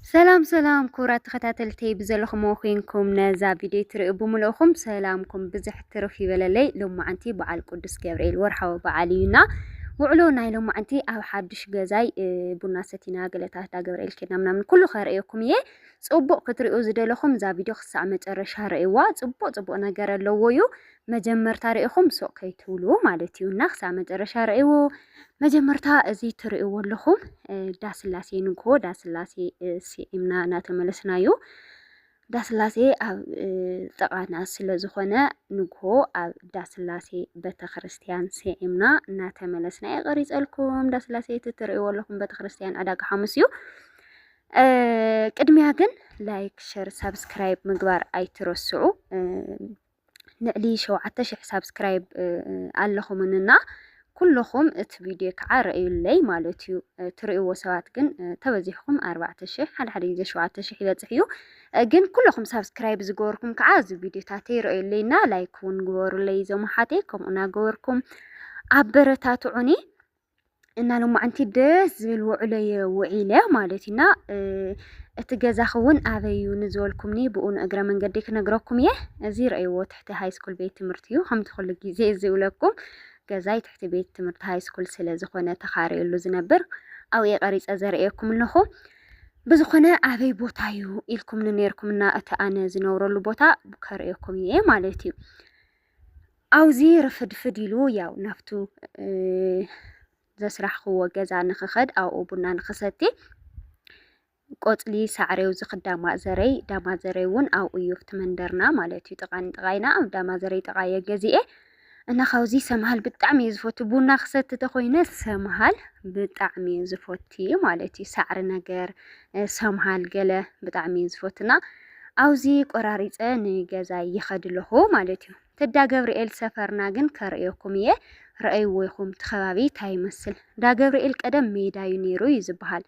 ሰላም ሰላም ክቡራት ተኸታተልተይ፣ ብዘለኹሞ ኮይንኩም ነዛ ቪድዮ ትርእዩ ብምልእኹም ሰላምኩም ብዝሕ ትርፍ ይበለለይ። ሎማዓንቲ በዓል ቅዱስ ገብርኤል ወርሓዊ በዓል እዩና፣ ውዕሎ ናይ ሎማዓንቲ ኣብ ሓድሽ ገዛይ ቡና ሰቲና ገለታት ዳ ገብርኤል ኬድና ምናምን ኩሉ ከርእየኩም እየ። ጽቡቕ ክትርእዩ ዝደለኹም እዛ ቪድዮ ክሳዕ መጨረሻ ርእይዋ። ጽቡቕ ጽቡቕ ነገር ኣለዎ እዩ። መጀመርታ ርእኹም ሱቕ ከይትብሉ ማለት እዩ እና ክሳዕ መጨረሻ ርእይዎ። መጀመርታ እዚ ትርእይዎ ኣለኹም ዳስላሴ ንግሆ ዳስላሴ ስዒምና እናተመለስና እዩ። ዳስላሴ ኣብ ጥቓና ስለ ዝኾነ ንግሆ ኣብ ዳስላሴ ቤተክርስትያን ስዒምና እናተመለስና እየ ቀሪፀልኩም። ዳስላሴ እቲ ትርእይዎ ኣለኹም ቤተክርስትያን ዕዳጋ ሓሙስ እዩ። ቅድሚያ ግን ላይክ፣ ሸር፣ ሳብስክራይብ ምግባር ኣይትረስዑ። ንዕሊ ሸውዓተ ሽሕ ሳብስክራይብ ኣለኹምንና ኩለኹም እቲ ቪድዮ ከዓ ረእዩለይ ማለት እዩ። ትርእይዎ ሰባት ግን ተበዚሕኩም ኣርባዕተ ሽሕ ሓደ ሓደ ግዜ ሸውዓተ ሽሕ ይበፅሕ እዩ። ግን ኩለኹም ሳብስክራይብ ዝገበርኩም ከዓ እዚ ቪድዮታተይ ረእዩለይና ላይክ እውን ግበሩለይ እዞም ኣሓተይ ከምኡ እናገበርኩም ኣበረታትዑኒ። እና ሎማዓንቲ ደስ ዝብል ውዕሎ እየ ውዒለ ማለት እና እቲ ገዛኺ እውን ኣበይ እዩ ንዝበልኩምኒ ብኡ ንእግረ መንገዲ ክነግረኩም እየ። እዚ ረእይዎ ትሕቲ ሃይስኩል ቤት ትምህርቲ እዩ። ከምቲ ኩሉ ግዜ ዝብለኩም ገዛይ ትሕቲ ቤት ትምህርቲ ሃይስኩል ስለ ዝኾነ ተኻርየሉ ዝነብር ኣብኡ እየ ቀሪፀ ዘርእየኩም ኣለኹ። ብዝኾነ ኣበይ ቦታ እዩ ኢልኩም ንነርኩም እና እቲ ኣነ ዝነብረሉ ቦታ ከርእየኩም እየ ማለት እዩ። ኣውዚ ርፍድፍድ ኢሉ ያው ናብቱ ዘስራሕክዎ ገዛ ንክኸድ ኣብኡ ቡና ንክሰቲ ቆፅሊ ሳዕሪ ኣብዚ ክዳማ ዘረይ ዳማ ዘረይ እውን ኣብኡ እዩ ኣብቲ መንደርና ማለት እዩ። ጥቓ ንጥቓ ኢና ኣብ ዳማ ዘረይ ጥቓ እየ ገዚኤ እና ካብዚ ሰምሃል ብጣዕሚ እየ ዝፈቱ። ቡና ክሰቲ ተኮይነ ሰምሃል ብጣዕሚ እየ ዝፈቲ ማለት እዩ። ሳዕሪ ነገር ሰምሃል ገለ ብጣዕሚ እየ ዝፈቱና። ኣብዚ ቆራሪፀ ንገዛ ይኸድ ኣለኹ ማለት እዩ። ተዳ ገብርኤል ሰፈርና ግን ከርእየኩም እየ። ረእይዎ ይኹም እቲ ከባቢ እንታይ ይመስል። ዳ ገብርኤል ቀደም ሜዳ እዩ ነይሩ እዩ ዝበሃል።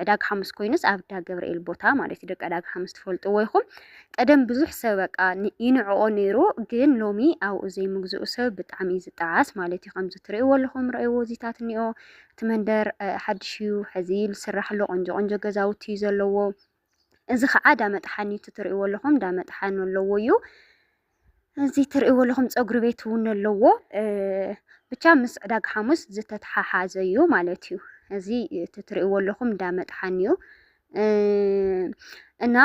ዕዳጋ ሓሙስ ኮይኑስ ኣብ ዳ ገብርኤል ቦታ ማለት እዩ። ደቂ ዕዳጋ ሓሙስ ትፈልጥዎ ይኹም። ቀደም ብዙሕ ሰብ በቃ ይንዕቆ ነይሩ፣ ግን ሎሚ ኣብኡ ዘይምግዝኡ ሰብ ብጣዕሚ እዩ ዝጠዓስ ማለት እዩ። ከምዚ ትርእይዎ ኣለኹም ረእይዎ እዚታት እኒኦ። እቲ መንደር ሓድሽ እዩ፣ ሕዚ ዝስራሕ ኣሎ፣ ቆንጆ ቆንጆ ገዛውቲ እዩ ዘለዎ። እዚ ከዓ ዳ መጥሓኒ እዩ፣ እቲ ትርእይዎ ኣለኹም ዳ መጥሓኒ ኣለዎ እዩ። እዚ ትርእይዎ ኣለኹም ፀጉሪ ቤት እውን ኣለዎ። ብቻ ምስ ዕዳጋ ሓሙስ ዝተተሓሓዘ እዩ ማለት እዩ። እዚ እቲ ትርእይዎ ኣለኹም ዳ መጥሓኒ እዩ እና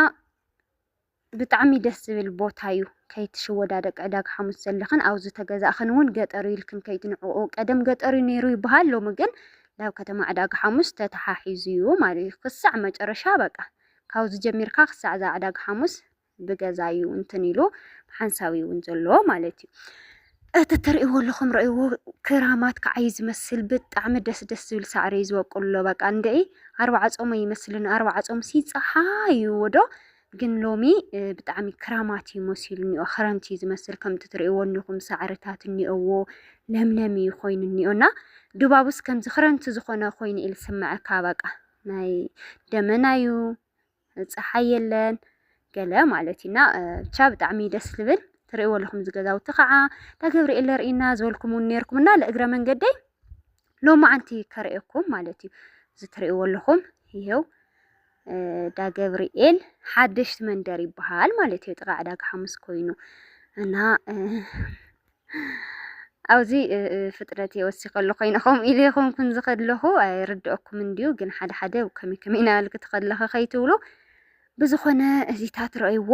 ብጣዕሚ ደስ ዝብል ቦታ እዩ። ከይትሽወዳ ደቂ ዕዳጋ ሓሙስ ዘለኽን ኣብዚ ተገዛእኽን እውን ገጠር እዩ ኢልክን ከይትንዕቑ። ቀደም ገጠር እዩ ነይሩ ይበሃል፣ ሎሚ ግን ናብ ከተማ ዕዳጋ ሓሙስ ተተሓሒዙ እዩ ማለት እዩ። ክሳዕ መጨረሻ በቃ ካብዚ ጀሚርካ ክሳዕ እዛ ዕዳጋ ሓሙስ ብገዛ እዩ እንትን ኢሉ ሓንሳብ እውን ዘሎ ማለት እዩ። እቲ ትርእይዎ ኣለኹም ረእይዎ ክራማት ከዓ እዩ ዝመስል። ብጣዕሚ ደስ ደስ ዝብል ሳዕሪ እዩ ዝበቁል ኣሎ። በቃ እንድዒ ኣርባዓ ጾመ ይመስልን ኣርባዓ ጾም ሲ ፀሓይ እዩ ወዶ ግን ሎሚ ብጣዕሚ ክራማት እዩ መሲሉ እኒኦ። ክረምቲ እዩ ዝመስል ከምቲ ትርእይዎ እኒኹም ሳዕርታት እኒኦዎ ለምለም እዩ ኮይኑ እኒኦ እና ድባቡስ ከምዚ ክረምቲ ዝኾነ ኮይኑ ኢሉ ዝስምዐካ በቃ ናይ ደመና እዩ ፀሓይ የለን ገለ ማለት እዩ እና ብቻ ብጣዕሚ ደስ ዝብል ትርእይዎ ኣለኹም እዚ ገዛውቲ ከዓ ዳ ገብርኤል ርእይና ዝበልኩም እውን ነርኩም እና ለእግረ መንገደይ ሎማዓንቲ ከርእየኩም ማለት እዩ። እዚ ትርእይዎ ኣለኹም ይሄው ዳ ገብርኤል ሓደሽቲ መንደር ይበሃል ማለት እዩ። ጥቓ ዕዳጋ ሓሙስ ኮይኑ እና ኣብዚ ፍጥነት የወሲ ከሎ ኮይነ ከምኡ ኢለ ይኾንኩን ዝኸድለኹ ኣይርድአኩም እንድዩ ግን ሓደ ሓደ ከመይ ከመይ ናበልክ ትኸድለኸ ከይትብሉ ብዝኾነ እዚታት ረእይዎ።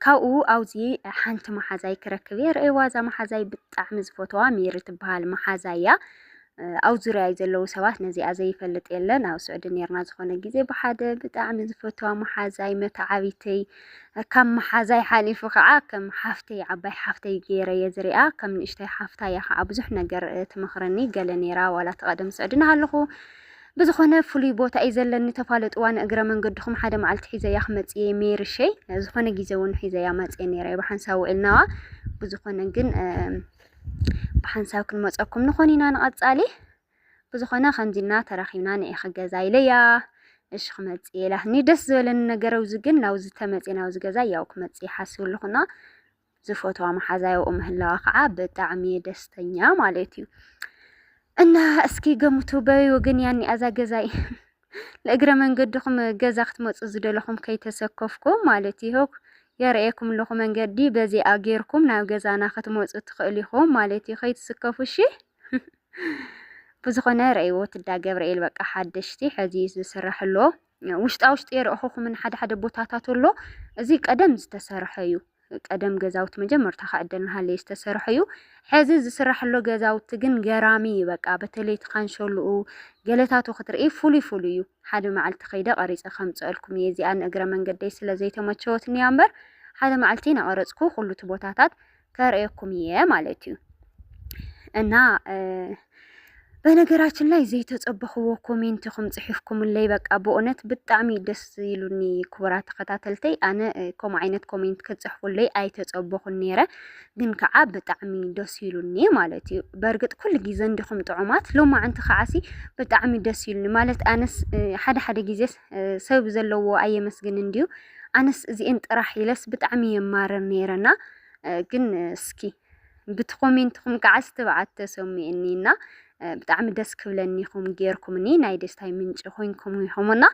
ካብኡ ኣብዚ ሓንቲ መሓዛይ ክረክብ እየ። ረእይዋ እዛ መሓዛይ ብጣዕሚ ዝፈትዋ ሜሪ ትበሃል መሓዛ እያ። ኣብ ዙርያይ ዘለዉ ሰባት ነዚኣ ዘይፈልጥ የለን። ኣብ ስዑዲ ነርና ዝኾነ ግዜ ብሓደ ብጣዕሚ ዝፈትዋ መሓዛይ መተዓቢተይ ካብ መሓዛይ ሓሊፉ ከዓ ከም ሓፍተይ ዓባይ ሓፍተይ ገይረ እየ ዝሪኣ። ከም ንእሽተይ ሓፍታ እያ ከዓ ብዙሕ ነገር ትመኽረኒ ገለ ነይራ ዋላ ተቐደም ስዑዲ ናሃለኹ ብዝኾነ ፍሉይ ቦታ እዩ ዘለኒ ተፋለጥዋ ንእግረ መንገድኹም ሓደ መዓልቲ ሒዘያ ክመፅእ እየ ሜርሸይ ዝኾነ ግዜ እውን ሒዘያ መፅየ ነይረ እየ ብሓንሳብ ውዒልናዋ ብዝኾነ ግን ብሓንሳብ ክንመፀኩም ንኾን ኢና ንቐፃሊ ብዝኾነ ከምዚና ተራኺብና ንኤ ክገዛ ኢለያ እሺ ክመፅእ ኢላትኒ ደስ ዝበለኒ ነገር ኣብዚ ግን ናብዚ ተመፅየ ናብዚ ገዛ ያው ክመፅእ ይሓስብ ኣለኹና ዝፈትዋ መሓዛይ ኣብኡ ምህላዋ ከዓ ብጣዕሚ እየ ደስተኛ ማለት እዩ። እና እስኪ ገምቱ በይ ወገን ያኒ ኣዛ ገዛይ ንእግረ መንገድኹም ገዛ ክትመጹ ዝደለኹም ከይተሰከፍኩም ማለት እዩ። ይኸው የርእየኩም ኣለኹ መንገዲ፣ በዚኣ ጌርኩም ናብ ገዛና ክትመጹ ትኽእሉ ኢኹም ማለት እዩ። ከይትስከፉ እሺ። ብዝኾነ ረእይዎ ትዳ ገብርኤል በቃ ሓደሽቲ ሕዚ እዩ ዝስራሕ ኣሎ። ውሽጣ ውሽጢ የርእኹኹምን ሓደ ሓደ ቦታታት ኣሎ። እዚ ቀደም ዝተሰርሐ እዩ። ቀደም ገዛውቲ መጀመርታ ከዕደል ንሃለየ ዝተሰርሐ እዩ። ሕዚ ዝስራሕ ኣሎ ገዛውቲ ግን ገራሚ እዩ። በቃ በተለይ እቲ ካንሸሉኡ ገለታቱ ክትርኢ ፍሉይ ፍሉይ እዩ። ሓደ መዓልቲ ከይደ ቀሪጸ ከምጽአልኩም እየ። እዚኣ ንእግረ መንገደይ ስለ ዘይተመቸወትኒ እያ እምበር ሓደ መዓልቲ እናቐረጽኩ ኩሉ እቲ ቦታታት ከርእየኩም እየ ማለት እዩ። እና እ፣ በነገራችን ላይ ዘይተጸበኽዎ ኮሜንት ኢኹም ጽሒፍኩምለይ። በቃ ብእውነት ብጣዕሚ ደስ ኢሉኒ ክቡራት ተኸታተልተይ። ኣነ እ፣ ከምኡ ዓይነት ኮሜንት ክትጽሕፉለይ ኣይተጸበኹን ነይረ፣ ግን ከዓ ብጣዕሚ ደስ ኢሉኒ ማለት እዩ። በእርግጥ ኩሉ ግዜ እንዲኹም ጥዑማት፣ ሎማዕንቲ ከዓሲ ብጣዕሚ ደስ ኢሉኒ ማለት ኣነስ እ፣ ሓደ ሓደ ግዜስ እ፣ ሰብ ዘለዎ ኣየመስግን እንድዩ። ኣነስ እዚኤን ጥራሕ ኢለስ ብጣዕሚ የማረር ነይረና እ፣ ግን እስኪ ብቲ ኮሜንትኹም ከዓስ ትብዓት ተሰሚዕኒ እና እ፣ ብጣዕሚ ደስ ክብለኒ ኢኹም ጌርኩምኒ፣ ናይ ደስታይ ምንጪ ኮይንኩም ኢኹምና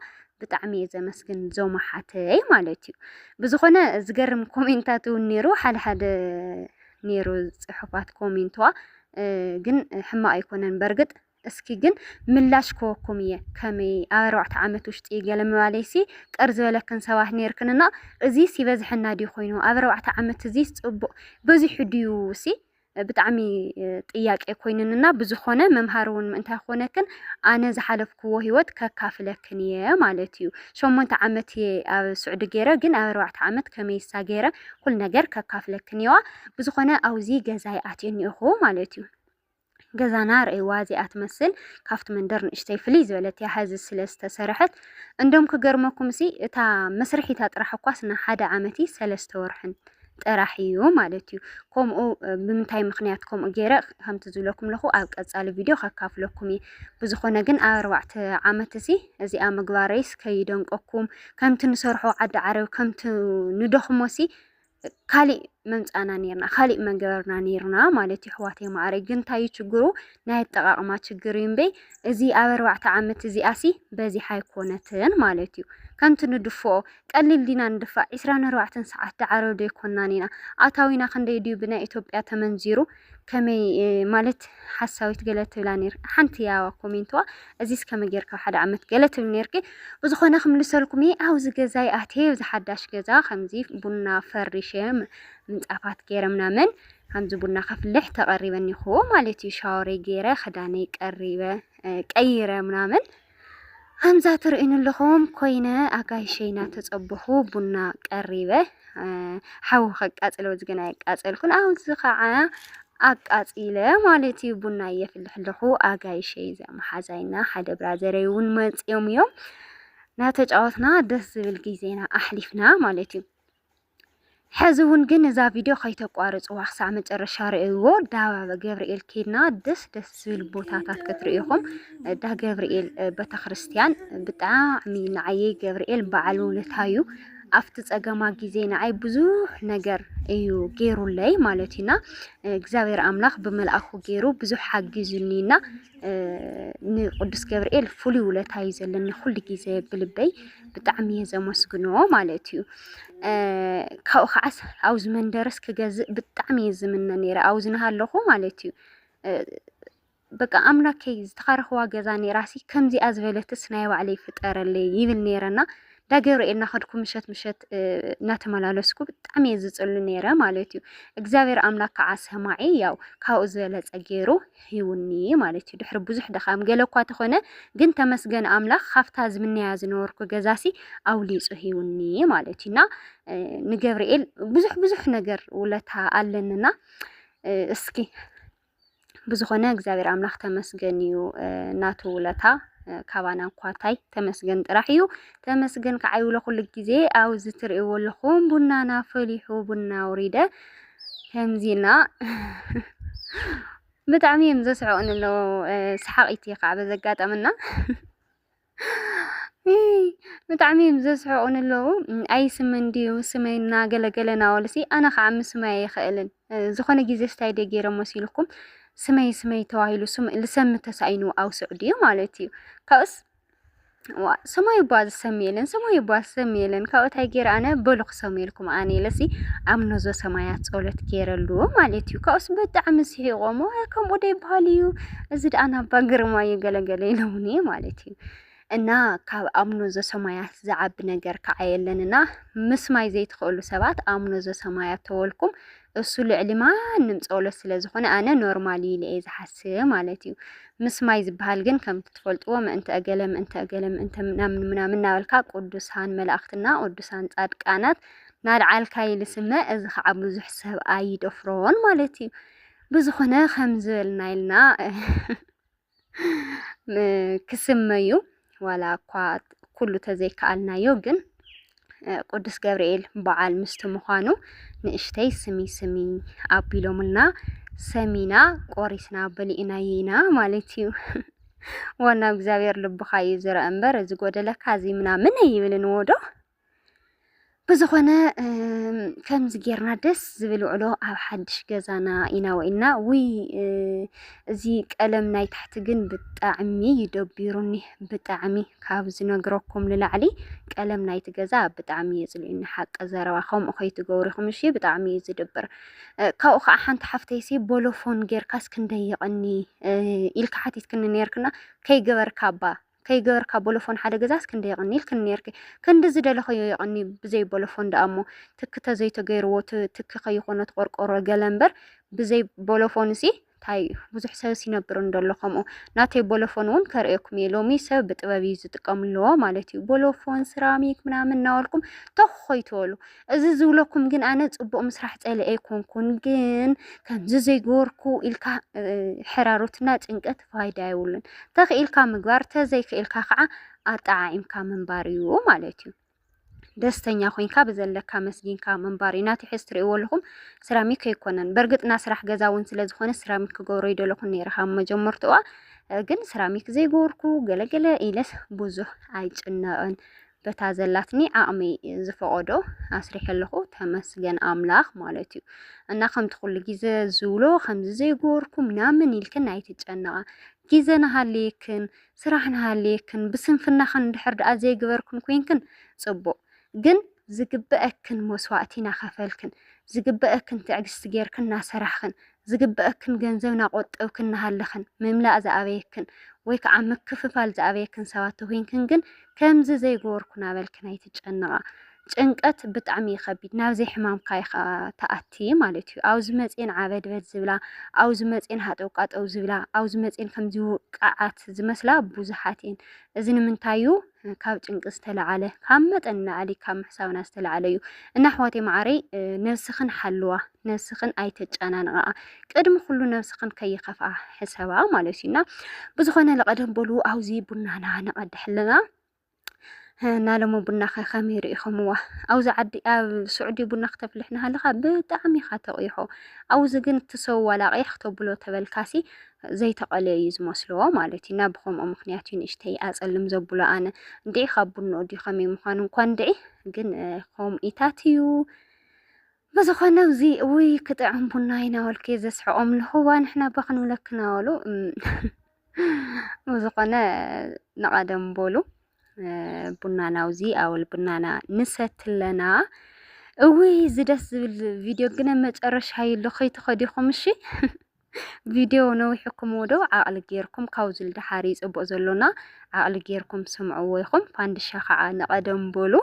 ብጣዕሚ እየ ዘመስግን ዞም ኣሓተይ ማለት እዩ። ብዝኾነ ዝገርም ኮሜንታት እውን ነይሩ፣ ሓደ ሓደ ነይሩ ጽሑፋት ኮሜንትዋ እ፣ ግን ሕማቕ ኣይኮነን በርግጥ። እስኪ ግን ምላሽ ክወኩም እየ። ከመይ ኣብ ኣርባዕተ ዓመት ውሽጢ ገለ ምባለይሲ ቅር ዝበለክን ሰባት ነይርክንና፣ እዚስ ይበዝሐና ድዩ ኮይኑ? ኣብ ኣርባዕተ ዓመት እዚስ ጽቡቕ በዚሑ ድዩ ሲ? ብጣዕሚ እ፣ ጥያቄ ኮይንንና። ብዝኾነ መምሃሪ እውን ምእንታይ ክኾነክን ኣነ ዝሓለፍክዎ ህይወት ከካፍለክን እየ ማለት እዩ። ሸሞንተ ዓመት እየ ኣብ ስዑዲ ገይረ፣ ግን ኣብ ኣርባዕተ ዓመት ከመይሳ ገይረ ኩሉ ነገር ከካፍለክን እየዋ። ብዝኾነ ኣብዚ ገዛይ ኣትየ እኒኦኹ ማለት እዩ። ገዛና ርእይዋ እዚኣ ትመስል፣ ካብቲ መንደር ንእሽተይ ፍልይ ዝበለት እያ፣ ሕዚ ስለ ዝተሰርሐት። እንደም ክገርመኩም ሲ እታ መስርሒታ ጥራሕ እኳስ ንሓደ ዓመት እዩ ሰለስተ ወርሕን ጥራሕ እዩ ማለት እዩ። ከምኡ እ፣ ብምንታይ ምኽንያት ከምኡ ገይረ ከምቲ ዝብለኩም ኣለኹ ኣብ ቀጻሊ ቪድዮ ከካፍለኩም እየ። ብዝኾነ ግን ኣብ ኣርባዕተ ዓመት ሲ እዚኣ ምግባረይስ ከይደንቀኩም፣ ከምቲ ንሰርሖ ዓዲ ዓረብ ከምቲ ንደኽሞ ሲ ካሊእ መምጻእና ኔርና፣ ካሊእ መገበርና ኔርና ማለት እዩ ኣሕዋተይ መዓረይ። ግን እንታይ እዩ ችግሩ? ናይ ኣጠቓቕማ ችግር እዩ እምበይ። እዚ ኣብ ኣርባዕተ ዓመት እዚኣሲ በዚሓ ኣይኮነትን ማለት እዩ። ከምቲ ንድፍኦ ቀሊል ዲና ንድፋእ? ዕስራን ኣርባዕተን ሰዓት ዳዓረብ ዶ ኣይኮንናን ኢና? ኣታዊና ክንደይ ድዩ ብናይ ኢትዮጵያ ተመንዚሩ? ከመይ እ፣ ማለት ሓሳዊት ገለ ትብላ ኔር ሓንቲ ያዋ ኮሜንትዋ እዚስ ከመይ ጌርካ ሓደ ዓመት ገለ ትብል ኔርኪ። ብዝኾነ ክምልሰልኩም እየ። ኣብዚ ገዛይ ኣትየ፣ ኣብዚ ሓዳሽ ገዛ ከምዚ ቡና ፈሪሸ፣ ም-፣ ምንጻፋት ገይረ ምናምን፣ ከምዚ ቡና ከፍልሕ ተቐሪበ እኒኹ ማለት እዩ። ሻወረይ ገይረ፣ ክዳነይ ቀሪበ፣ እ፣ ቀይረ ምናምን። ከምዛ ትርእዩኒ ኣለኹም ኮይነ፣ ኣጋይሸይ እናተጸበኹ ቡና ቀሪበ፣ እ፣ ሓዊ ከቃጽሎ፣ እዚ ግን ኣየቃጸልኩን። ኣብዚ ኸዓ ኣቃጺለ ማለት እዩ። ቡና እየፍልሕ ኣለኹ። ኣጋይሸይ፣ እዛ መሓዛይና፣ ሓደ ብራዘረይ እውን መጽዮም እዮም። እናተጫወትና ደስ ዝብል ግዜና ኣሕሊፍና ማለት እዩ። ሕዚ እውን ግን እዛ ቪድዮ ከይተቋርጽዋ ክሳዕ መጨረሻ ርእይዎ። ዳ ገብርኤል ኬድና ደስ ደስ ዝብል ቦታታት ክትርእይኹም። ዳ ገብርኤል እ፣ ቤተክርስትያን ብጣዕሚ ንዓየይ ገብርኤል በዓል ውለታ እዩ። ኣብቲ ጸገማ ግዜ ንዓይ ብዙሕ ነገር እዩ ገይሩለይ ማለት እዩና፣ እግዚኣብሔር ኣምላኽ ብመልኣኹ ገይሩ ብዙሕ ሓጊዙኒና፣ እ፣ ንቅዱስ ገብርኤል ፍሉይ ውለታ እዩ ዘለኒ። ኩሉ ግዜ ብልበይ ብጣዕሚ እየ ዘመስግኖ ማለት እዩ። እ፣ ካብኡ ከዓስ ኣብዚ መንደርስ ክገዝእ ብጣዕሚ እየ ዝምነ ነይረ፣ ኣብዚ ናሃለኹ ማለት እዩ። እ፣ በቃ ኣምላከይ ዝተኻረኽዋ ገዛ ነይራሲ፣ ከምዚኣ ዝበለትስ ናይ ባዕለይ ፍጠረለይ ይብል ነይረና። ዳ ገብርኤል እናኸድኩ ምሸት ምሸት እ፣ እናተመላለስኩ ብጣዕሚ እየ ዝጽሉ ነይረ ማለት እዩ። እግዚኣብሔር ኣምላክ ከዓ ሰማዒ፣ ያው ካብኡ ዝበለጸ ገይሩ ሂውኒ ማለት እዩ። ድሕሪ ብዙሕ ድኻም ገለ እኳ ተኾነ፣ ግን ተመስገን ኣምላክ ካብታ ዝምነያ ዝነበርኩ ገዛሲ ኣውሊጹ ሂውኒ ማለት እዩ። እና እ፣ ንገብርኤል ብዙሕ ብዙሕ ነገር ውለታ ኣለንና። እ፣ እስኪ ብዝኾነ እግዚኣብሔር ኣምላኽ ተመስገን እዩ፣ እ፣ ናቱ ውለታ፣ እ፣ ካባና እኳ ታይ ተመስገን ጥራሕ እዩ። ተመስገን ከዓ ይብሎ ኩሉ ግዜ። ኣብዚ ትርእይዎ ኣለኹም ቡናና ፈሊሑ፣ ቡና ኣውሪደ። ከምዚ ኢልና ብጣዕሚ እዮም ዘስሕቑኒ ኣለዉ። እ፣ ሰሓቒት እየ ከዓ በዚ ኣጋጣሚ እና ብጣዕሚ እዮም ዘስሕቑኒ ኣለዉ። ኣይ ስመን ድዩ ስመይና ገለገለ እናበሉሲ ኣነ ከዓ ምስማይ ኣይኽእልን። እ፣ ዝኾነ ግዜ ስታይ ደይ ገይረ መሲልኩም ስመይ ስመይ ተባሂሉ ስም ልሰሚ ተሳኢኑ ኣውስዕ ድዩ ማለት እዩ። ካብኡስ ዋ፣ ሰማይ እባ ዝሰምየለን፣ ሰማይ እባ ዝሰምየለን። ካብኡ እንታይ ገይረ ኣነ፣ በሉ ክሰምየልኩም ኣነ ኢለሲ ኣብ ነዞ ሰማያት ጸሎት ገይረሉ ማለት እዩ። ካብኡስ ብጣዕሚ ስሒቖም፣ "ዋ፣ ከምኡ ዶ ይበሃል እዩ? እዚ ደኣ ናባ ግርማ እዩ ገለገለ" ኢሎምኒ ማለት እዩ። እና ካብ ኣብ ነዞ ሰማያት ዝዓቢ ነገር ከዓ የለንና። ምስማይ ዘይትኽእሉ ሰባት ኣብ ነዞ ሰማያት ተወልኩም፣ እሱ ልዕሊ ማንም ጸሎት ስለ ዝኾነ ኣነ ኖርማል እዩ ኢለ እየ ዝሓስብ ማለት እዩ። ምስማይ ዝበሃል ግን ከምቲ ትፈልጥዎ ምእንተ እገለ፣ ምእንተ እገለ፣ ምእንተ ምናምን ምናምን እናበልካ ቅዱሳን መላእኽትና ቅዱሳን ጻድቃናት ናልዓልካ ኢሉ ስመ፣ እዚ ከዓ ብዙሕ ሰብ ኣይደፍሮን ማለት እዩ። ብዝኾነ ከም ዝበልና ኢልና ም-፣ ክስመዩ ዋላ እኳ ኩሉ ተዘይከኣልናዮ ግን እ፣ ቅዱስ ገብርኤል በዓል ምስቲ ምዃኑ ንእሽተይ ስሚ ስሚ ኣቢሎምልና ሰሚና ቆሪስና በሊእናዮ ኢና ማለት እዩ። ዋና እግዚኣብሔር ልብኻ እዩ ዝረአ እምበር እዚ ጎደለካ እዚ ምናምን ኣይብልን ወዶ። ብዝኾነ እም፣ ከምዚ ጌርና ደስ ዝብል ውዕሎ ኣብ ሓድሽ ገዛና ኢና ውዒልና። ውይ እ፣ እዚ ቀለም ናይ ታሕቲ ግን ብጣዕሚ ይደቢሩኒ፣ ብጣዕሚ ካብ ዝነግረኩም ንላዕሊ ቀለም ናይቲ ገዛ ብጣዕሚ የጽልኡኒ። ሓቂ ዘረባ ከምኡ ከይትገብሩ ኢኹም እሺ፣ ብጣዕሚ እዩ ዝድብር። እ፣ ካብኡ ከዓ ሓንቲ ሓፍተይሲ ቦሎፎን ጌርካስ ክንደይ ይቕኒ እ፣ ኢልካ ሓቲትክኒ ኔርክና፣ ከይገበርካ እባ ከይገበርካ ቦሎፎን ሓደ ገዛስ ክንደይ ይቕኒ ኢልክኒ ኔርኪ። ክንዲ ዝደለኸዮ ይቕኒ ብዘይ ቦሎፎን ደኣ እሞ ትኪ ተዘይተገይርዎ ት-፣ ትኪ ከይኾነ ትቆርቆሮ ገለ እምበር ብዘይ ቦሎፎንሲ እንታይ እዩ? ብዙሕ ሰብስ ይነብር እንደሎ ከምኡ። ናተይ ቦሎፎን እውን ከርእየኩም እየ። ሎሚ ሰብ ብጥበብ እዩ ዝጥቀም ኣለዎ ማለት እዩ። ቦሎፎን፣ ስራሚክ ምናምን እናበልኩም ተኽ ከይትበሉ። እዚ ዝብለኩም ግን ኣነ ጽቡቕ ምስራሕ ጸሊኤ ኣይኮንኩን፣ ግን ከምዚ ዘይገበርኩ ኢልካ፣ እ፣ ሕራሮትና ጭንቀት ፋይዳ የብሉን። ተኽኢልካ ምግባር፣ ተዘይክኢልካ ከዓ ኣጠዓዒምካ ምንባር እዩ ማለት እዩ። ደስተኛ ኮይንካ ብዘለካ መስጊንካ ምንባር እዩ። ናተይ ሕዚ ትርእይዎ ኣለኹም፣ ስራሚክ ኣይኮነን። በርግጥ ና ስራሕ ገዛ እውን ስለ ዝኾነ ስራሚክ ክገብሮ ይደለኹ ነይረ ካብ መጀመርትዋ። እ፣ ግን ስራሚክ ዘይገበርኩ ገለገለ ኢለስ ብዙሕ ኣይጭነቕን። በታ ዘላትኒ ዓቕመይ ዝፈቐዶ ኣስሪሐ ኣለኹ። ተመስገን ኣምላኽ ማለት እዩ። እና ከምቲ ኩሉ ግዜ ዝብሎ፣ ከምዚ ዘይገበርኩ ምናምን ኢልክን ኣይትጨነቓ። ግዜ ናሃለየክን፣ ስራሕ ናሃለየክን፣ ብስንፍናኽን እንድሕር ደኣ ዘይገበርክን ኮይንክን ጽቡቕ። ግን ዝግበአክን መስዋእቲ ናኸፈልክን፣ ዝግበአክን ትዕግስቲ ጌርክን ናሰራሕክን፣ ዝግበአክን ገንዘብ ናቆጠብክን ናሃለኽን፣ ምምላእ ዝኣበየክን ወይ ከዓ ምክፍፋል ዝኣበየክን ሰባት ተኮይንክን ግን ከምዚ ዘይገበርኩ ናበልክን ኣይትጨነቓ። ጭንቀት ብጣዕሚ እዩ ከቢድ። ናብ ዘይሕማምካ ኢኻ ትኣቲ ማለት እዩ። ኣብዚ መፅኤን ዓበድበድ ዝብላ፣ ኣብዚ መፅኤን ሃጠው ቃጠው ዝብላ፣ ኣብዚ መፅኤን ከምዚ ውቃዓት ዝመስላ ብዙሓት እየን። እዚ ንምንታይ እዩ? ካብ ጭንቂ ዝተለዓለ፣ ካብ መጠን ንላዕሊ ካብ ምሕሳብና ዝተለዓለ እዩ። እና ኣሕዋተይ መዓረይ፣ እ፣ ነብስኽን ሓልዋ፣ ነብስኽን ኣይተጨናንቓ። ቅድሚ ኩሉ ነብስኽን ከይኸፍኣ ሕሰባ ማለት እዩ። እና ብዝኾነ ለቐደም በሉ፣ ኣብዚ ቡናና ንቐድሕ ኣለና። እ፣ ናለሞ ቡና ኸ ከመይ ርኢኹምዋ? ኣብዚ ዓዲ፣ ኣብ ስዑዲ ቡና ክተፍልሕ እናሃለኻ ብጣዕሚ ኢኻ ተቕይሖ። ኣብዚ ግን እቲ ሰብ ዋላ ቅይሕ ክተብሎ ተበልካሲ ዘይተቐለየ እዩ ዝመስልዎ ማለት እዩ። እና ብኸምኡ ምኽንያት እዩ ንእሽተይ ኣጸልም ዘብሎ ኣነ። እንድዒ ካብ ቡንኡ ድዩ ከመይ ምዃኑ እንኳ እንድዒ፣ ግን፣ እ፣ ከምኡ ኢታት እዩ። ብዝኾነ ኣብዚ፣ ውይ ክጥዕም ቡና ኢናበልኩ እየ ዘስሕቖም ኣለኹ። ዋ ንሕና እባ ክንብለክና በሉ። እም፣ ብዝኾነ ንቐደም በሉ። እ፣ ቡናና ኣብዚ ኣወል ቡናና ንሰቲ ኣለና። እውይ እዚ ደስ ዝብል ቪድዮ ግን መጨረሻ ይሎ ከይትኸዲኹም እሺ። ቪድዮ ነዊሕኩም ወዶ ዓቕሊ ጌርኩም ካብዚ ልደሓሪ ጽቡቕ ዘሎና ዓቕሊ ጌርኩም ስምዕዎ ኢኹም። ፋንድሻ ከዓ ንቐደም በሉ።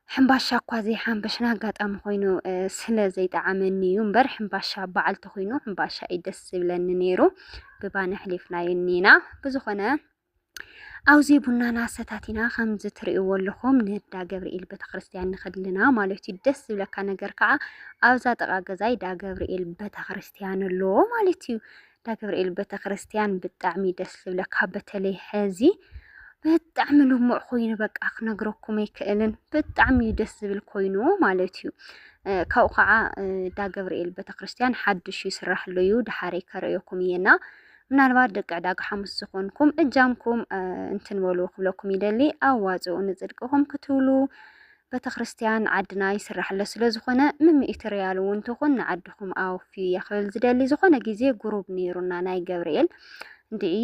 ሕምባሻ እኳ ዘይሓንበሽና ኣጋጣሚ ኮይኑ፣ እ፣ ስለ ዘይጠዓመኒ እዩ እምበር ሕምባሻ በዓል ተኮይኑ ሕምባሻ እዩ ደስ ዝብለኒ ነይሩ። ብባኒ ኣሕሊፍናዮ እኒና። ብዝኾነ ኣብዚ ቡናና ሰታቲና ከምዚ ትርእይዎ ኣለኹም ንዳ ገብርኤል ቤተክርስትያን ንኸድልና ማለት እዩ። ደስ ዝብለካ ነገር ከዓ ኣብዛ ጥቓ ገዛይ ዳ ገብርኤል ቤተክርስትያን ኣሎ ማለት እዩ። ዳ ገብርኤል ቤተክርስትያን ብጣዕሚ ደስ ዝብለካ፣ በተለይ ሕዚ ብጣዕሚ ልሙዕ ኮይኑ በቃ ክነግረኩም ኣይክእልን። ብጣዕሚ እዩ ደስ ዝብል ኮይኑ ማለት እዩ። እ፣ ካብኡ ከዓ፣ እ፣ ዳ ገብርኤል ቤተክርስትያን ሓድሽ ይስራሕ ኣሎ እዩ፣ ደሓረይ ከርእየኩም እየና። ምናልባት ደቂ ዕዳጋ ሓሙስ ዝኾንኩም እጃምኩም፣ እ፣ እንትን በሉ ክብለኩም ይደሊ። ኣዋፅኡ ንፅድቅኹም ክትብሉ ቤተክርስትያን ዓድና ይስራሕ ኣሎ ስለ ዝኾነ ምምኢት ሪያል እውን ትኹን ንዓድኹም ኣወፍዩ እየ ክብል ዝደሊ። ዝኾነ ግዜ ጉሩብ ነይሩና ናይ ገብርኤል እንድዒ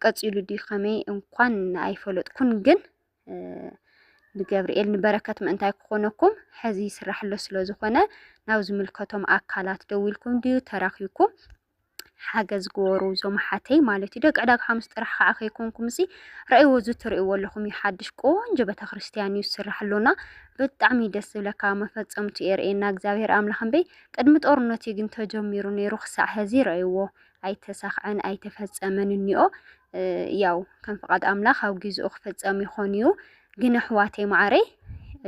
ቀጺሉ ድዩ ከመይ እንኳን ኣይፈለጥኩን፣ ግን፣ እ፣ ንገብርኤል ንበረከት ምእንታይ ክኾነኩም፣ ሕዚ ይስራሕ ኣሎ ስለ ዝኾነ፣ ናብ ዝምልከቶም ኣካላት ደዊልኩም ድዩ ተራኺብኩም ሓገዝ ግበሩ፣ እዞም ኣሓተይ ማለት እዩ። ደቂ ዕዳጋ ሓሙስ ጥራሕ ከዓ ከይኮንኩም፣ እሲ ረእይዎ፣ እዚ ትርእይዎ ኣለኹም እዩ ሓድሽ ቆንጆ ቤተክርስትያን እዩ ዝስራሕ ኣሎና። ብጣዕሚ ደስ ዝብለካ፣ መፈጸምቱ የርእየና እግዚኣብሔር ኣምላኽ እምበይ። ቅድሚ ጦርነት እዩ ግን ተጀሚሩ ነይሩ፣ ክሳዕ ሕዚ ረእይዎ ኣይተሳኽዐን ኣይተፈጸመን እኒኦ። እ፣ ያው ከም ፍቓድ ኣምላኽ ኣብ ግዜኡ ክፍጸም ይኾን እዩ። ግን ኣሕዋተይ መዓረይ፣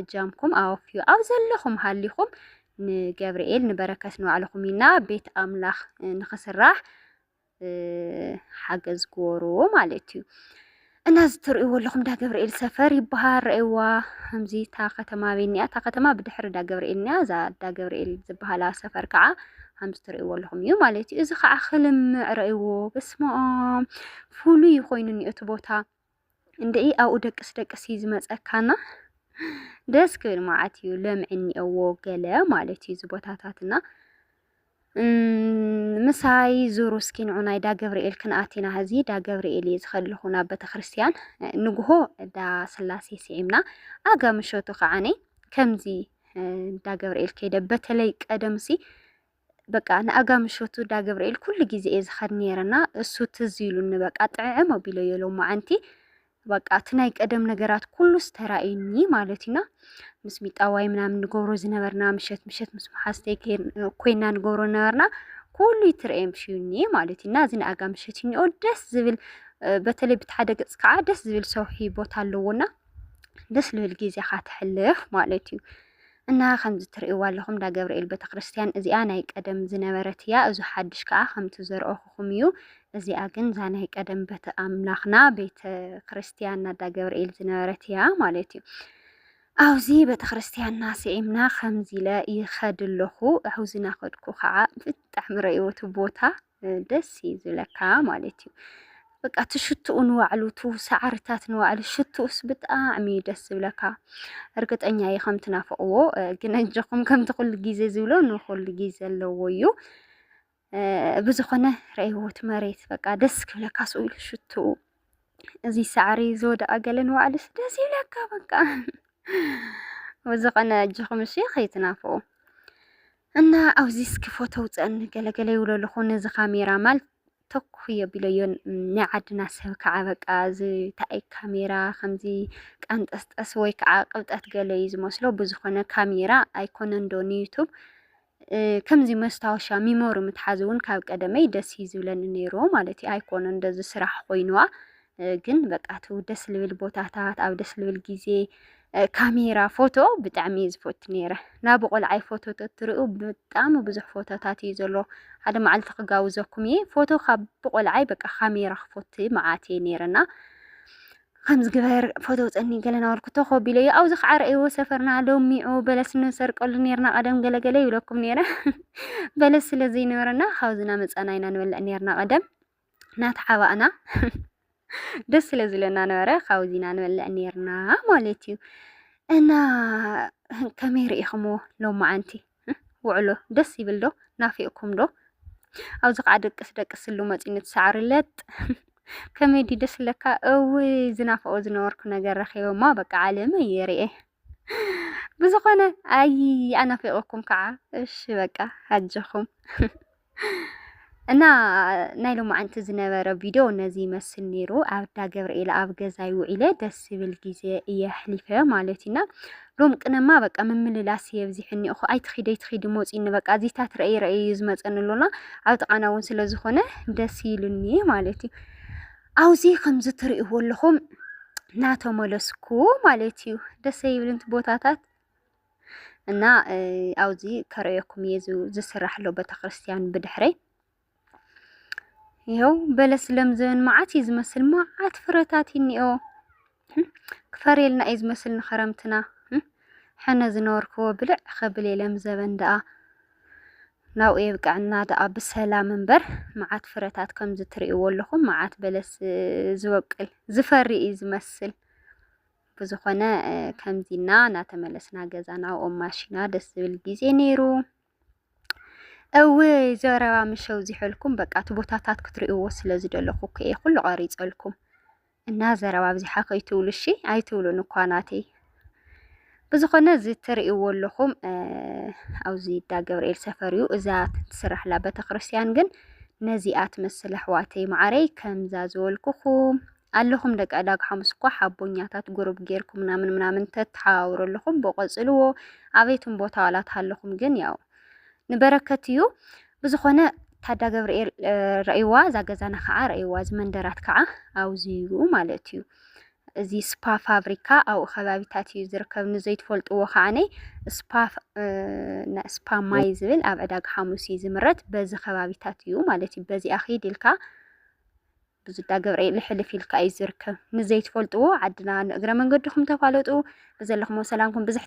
እጃምኩም ኣወፍዩ፣ ኣብ ዘለኹም ሃሊኹም ንገብርኤል ንበረከት ንባዕልኹም ኢልና ቤት ኣምላኽ ንኽስራሕ፣ እ፣ ሓገዝ ግበሩ ማለት እዩ። እና እዚ ትርእይዎ ኣለኹም እንዳ ገብርኤል ሰፈር ይበሃል። ረእይዋ ከምዚ እታ ከተማ ኣበይ እኒኣ? እታ ከተማ ብድሕሪ እንዳ ገብርኤል እኒኣ። እዛ እንዳ ገብርኤል ዝበሃላ ሰፈር ከዓ ከምዚ ትርእይዎ ኣለኹም እዩ ማለት እዩ። እዚ ከዓ ክልምዕ ረእይዎ። በስመ ኣብ፣ ፍሉይ ኮይኑ እኒኦ እቲ ቦታ። እንድዒ ኣብኡ ደቅስ ደቅስ እዩ ዝመጸካና። ደስ ክብል መዓት እዩ፣ ለምዒ እኒኦዎ ገለ ማለት እዩ እዚ ቦታታትና። እም፣ ምሳይ ዙሩ እስኪ ንዑ ናይ ዳ ገብርኤል ክንኣቲና። ሕዚ ዳ ገብርኤል እየ ዝኸድ ኣለኹ ናብ ቤተክርስትያን። ንግሆ ዳ ስላሴ ስዒምና፣ ኣጋ ምሸቱ ከዓኒ ከምዚ፣ እ፣ ዳ ገብርኤል ከይደ፣ በተለይ ቀደምሲ በቃ ንኣጋ ምሸቱ ዳ ገብርኤል ኩሉ ግዜ እየ ዝኸድ ነይረና። እሱ ትዝ ኢሉኒ፣ በቃ ጥዕም ኣቢለዮ ሎማዓንቲ። በቃ እቲ ናይ ቀደም ነገራት ኩሉስ ተራእዩኒ ማለት ኢና። ምስ ሚጣዋይ ምናምን ንገብሮ ዝነበርና ምሸት ምሸት ምስ መሓዝተይ ከይር-፣ ኮይና ንገብሮ ነበርና ኩሉ ይትረኤም ሽዩኒ ማለት እዩ። እና እዚ ንኣጋ ምሸት እኒኦ ደስ ዝብል፣ እ፣ በተለይ ብቲ ሓደ ገጽ ከዓ ደስ ዝብል ሰውሒ ቦታ ኣለዎና ደስ ልብል ግዜኻ ተሕልፍ ማለት እዩ። እና ከምዚ ትርእይዋ ኣለኹም እንዳ ገብርኤል ቤተክርስትያን እዚኣ ናይ ቀደም ዝነበረት እያ። እዚ ሓድሽ ከዓ ከምቲ ዘርኦኹኹም እዩ። እዚኣ ግን እዛ ናይ ቀደም ቤተ ኣምላኽና ቤተ ክርስትያንና እንዳ ገብርኤል ዝነበረት እያ ማለት እዩ። ኣብዚ ቤተ ክርስትያንና ስዒምና ከምዚ ኢለ ይኸድ ኣለኹ። ኣብዚ እናኸድኩ ከዓ ብጣዕሚ ረእይዎ እቲ ቦታ ደስ እዩ ዝብለካ ማለት እዩ። በቃ እቲ ሽትኡ ንባዕሉ፣ እቲ ሳዕርታት ንባዕሉ፣ ሽትኡስ ብጣዕሚ እዩ ደስ ዝብለካ። እርግጠኛ እየ ከም ትናፍቕዎ፣ እ፣ ግን ኣጆኹም ከምቲ ኩሉ ግዜ ዝብሎ ንኹሉ ግዜ ኣለዎ እዩ። እ፣ ብዝኾነ ረእይዎ እቲ መሬት በቃ ደስ ክብለካ ስኡ ኢሉ ሽትኡ። እዚ ሳዕሪ ዝወደቐ ገለ ንባዕሉስ ደስ ይብለካ በቃ። ብዝኾነ ኣጆኹም እሺ ከይትናፍቑ። እና ኣብዚ እስኪ ፎቶ ውፀአኒ ገለገለ ይብሎ ኣለኹ። ነዚ ካሜራ ማል ተኩ የቢለዮ። ናይ ዓድና ሰብ ከዓ በቃ እዚ እንታይ ካሜራ ከምዚ ቀንጠስጠስ ወይ ከዓ ቅብጠት ገለ እዩ ዝመስሎ። ብዝኾነ ካሜራ ኣይኮነን ዶ ንዩቱብ፣ እ፣ ከምዚ መስታወሻ ሚሞሪ ምትሓዝ እውን ካብ ቀደመይ ደስ እዩ ዝብለኒ ነይሩ ማለት እዩ። ኣይኮነን እንደዚ ስራሕ ኮይኑዋ፣ እ፣ ግን በቃ እቲ ደስ ልብል ቦታታት ኣብ ደስ ልብል ግዜ፣ እ፣ ካሜራ ፎቶ ብጣዕሚ እየ ዝፈቱ ነይረ። ናብ ቆልዓይ ፎቶ ተትርእዩ ብጣዕሚ ብዙሕ ፎቶታት እዩ ዘሎ። ሓደ መዓልቲ ክጋብዘኩም እየ። ፎቶ ካብ ቆልዓይ በቃ ካሜራ ክፈቱ መዓት እየ ነይረና። ከምዚ ግበር ፎቶ ውፀኒ ገለ ናበልኩ ተኸቢለዮ። ኣብዚ ከዓ ረእይዎ ሰፈርና ለሚዑ በለስ ንሰርቀሉ ነይርና ቀደም ገለገለ ይብለኩም ነይረ። በለስ ስለ ዘይነበረና ካብዚ እናመፃና ኢና ንበልዕ ነይርና ቀደም። እናተሓባእና ደስ ስለ ዝብለና ነበረ ካብዚ ኢና ንበልዕ ነይርና ማለት እዩ። እና ከመይ ርኢኹምዎ ሎማዓንቲ ውዕሎ? ደስ ይብል ዶ? ናፊቕኩም ዶ? ኣብዚ ከዓ ደቅስ ደቅስ ኢሉ መፂኡ ነቲ ሳዕሪ ለጥ። ከመይ ድዩ ደስ ዝብለካ? እውይ ዝናፍቖ ዝነበርኩ ነገር ረኺበ እሞ በቃ ዓለመይ እየ ርእየ። ብዝኾነ ኣይ ኣናፊቐኩም ከዓ። እሺ በቃ ኣጆኹም። እና ናይ ሎማዓንቲ ዝነበረ ቪድዮ ነዚ ይመስል ነይሩ። ኣብ እንዳ ገብርኤል ኣብ ገዛይ ውዒለ ደስ ዝብል ግዜ እየ ኣሕሊፈ ማለት እዩ። እና ሎም ቅነማ በቃ ምምልላስ የብዚሕ እኒኦ። ኣይትኺዲ ኣይትኺዲ መፂኒ በቃ እዚታት ረእይ ረእይ እዩ ዝመፀኒ ኣሎና። ኣብ ጥቓና እውን ስለ ዝኾነ ደስ ኢሉኒ ማለት እዩ። ኣብዚ ከምዚ ትርእይዎ ኣለኹም እናተመለስኩ ማለት እዩ። ደስ ይብል እቲ ቦታታት። እና፣ እ፣ ኣብዚ ከርእየኩም እየ ዝ-፣ ዝስራሕ ኣሎ ቤተክርስትያን ብድሕረይ። ይኸው በለስ ለምዘበን መዓት እዩ ዝመስል፣ መዓት ፍረታት እዩ እኒኦ። ህም፣ ክፈርየልና እዩ ዝመስል ንኸረምትና። ህም፣ ሕነ ዝነበርክዎ ብልዕ ኸብል እየ ለምዘበን ደኣ። ናብኡ የብቅዐና ደኣ ብሰላም እምበር፣ መዓት ፍረታት ከምዚ ትርእይዎ ኣለኹም፣ መዓት በለስ፣ እ፣ ዝበቅል፣ ዝፈሪ እዩ ዝመስል። ብዝኾነ፣ እ፣ ከምዚና እናተመለስና ገዛና ኣብኦም ማሺና ደስ ዝብል ግዜ ነይሩ። እወ፣ ዘረባ ምሸው ዚሐልኩም፣ በቃ እቲ ቦታታት ክትርእይዎ ስለ ዝደለኹ እኮ እየ ኩሉ ቀሪጸልኩም። እና ዘረባ ኣብዚሓ ከይትብሉ እሺ፣ ኣይትብሉን እኳ ናተይ። ብዝኾነ እዚ ትርእይዎ ኣለኹም፣ እ፣ ኣብዚ ዳ ገብርኤል ሰፈር እዩ። እዛ ትስራሕላ ቤተክርስትያን ግን ነዚኣ ትመስል ኣሕዋተይ መዓረይ፣ ከምዛ ዝበልኩኹም ኣለኹም። ደቂ ዕዳጋ ሓሙስ እኳ ሓቦኛታት ጉሩብ ጌርኩም ምናምን ምናምን ተተሓዋውሩ ኣለኹም። ብቐጽልዎ ኣበይቱም ቦታ ዋላ ተሃለኹም ግን ያው ንበረከት እዩ። ብዝኾነ ታዳ ገብርኤል፣ እ፣ ረእይዋ፣ እዛ ገዛና ከዓ ረእይዋ፣ እዚ መንደራት ከዓ ኣብዚ እዩ ማለት እዩ። እዚ ስፓ ፋብሪካ ኣብኡ ከባቢታት እዩ ዝርከብ። ንዘይትፈልጥዎ ከዓ ነይ ስፓ፣ እ፣ ና-፣ ስፓ ማይ ዝብል ኣብ ዕዳጋ ሓሙስ እዩ ዝምረት። በዚ ከባቢታት እዩ ማለት እዩ። በዚኣ ኺድ ኢልካ ብዙ ዳ ገብርኤል ሕልፍ ኢልካ እዩ ዝርከብ። ንዘይትፈልጥዎ ዓድና ንእግረ መንገድኹም ተፋለጡ። ብዘለኹም ሰላምኩም ብዝሕ